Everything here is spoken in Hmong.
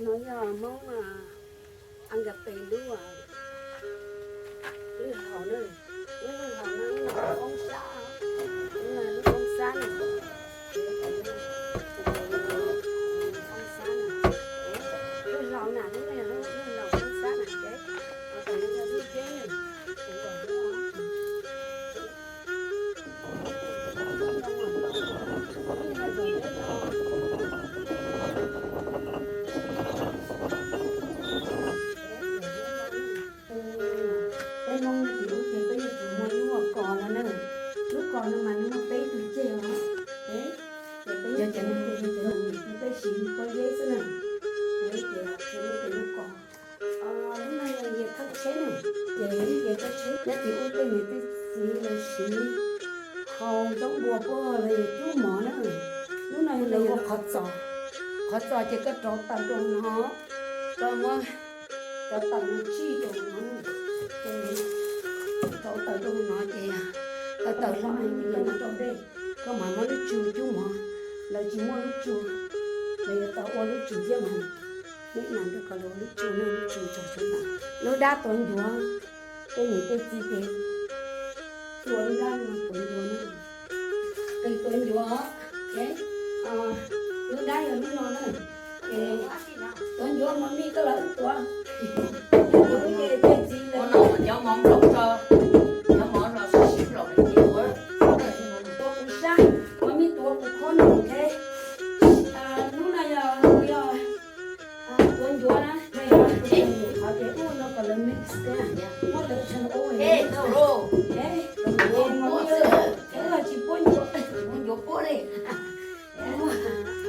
No yog Hmoob Ankapes lub, lub hau na, lub hau na, lub koob sab, lub koob sab na, koob sab na, lub hlau na, lub hlau koob sab na ces, lub deb na. Peb Hmoob no ces ub ces peb yuav tsum muaj lub kos no na. Lub kos no mas nws muaj peb tug ceg os. Ces peb, ces peb siv pob zeb xwb na. Ces lub kos, lub no yog thawj tsheb na. Ces ces thawj tsheb nyob tim ub tej niam tej txiv lawv siv hau zaub npua puag los yog cub mov na. Lub no yog lawv ua qhov txos. Qhov txos ces koj rauv taws rau no, koj muab cov taws no tsij rau no, ces rauv taws rau no ces taws hlo ces rau dej, koj mam muab lub tsu cub mov. Lawv tsis muaj lub tsu, lawv yuav tau ua lub tsu thiab mas. Nim no rau kom lawv ua lub tsu, lub tsu tso, lub dab tuav ncuav. Tej niam tej txiv ces ua lub dab no tuav ncuav na. Tuav ncuav, lub dab yog lub no na. Ces tuav ncuav mas mij koj los wb tuav. Ces tej txiv lawv cov mov nplaum tso, cov mov los sib nplaum ces tuav, tuav kuv sab, mas mij tuav kuv khob no, ok. Hnub no yog, yog tuav ncuav na, qhov ces ub no kom lawv mix, muab lawv tshee ua, ces mas tsis puab ncuav, ncuav puab li, muab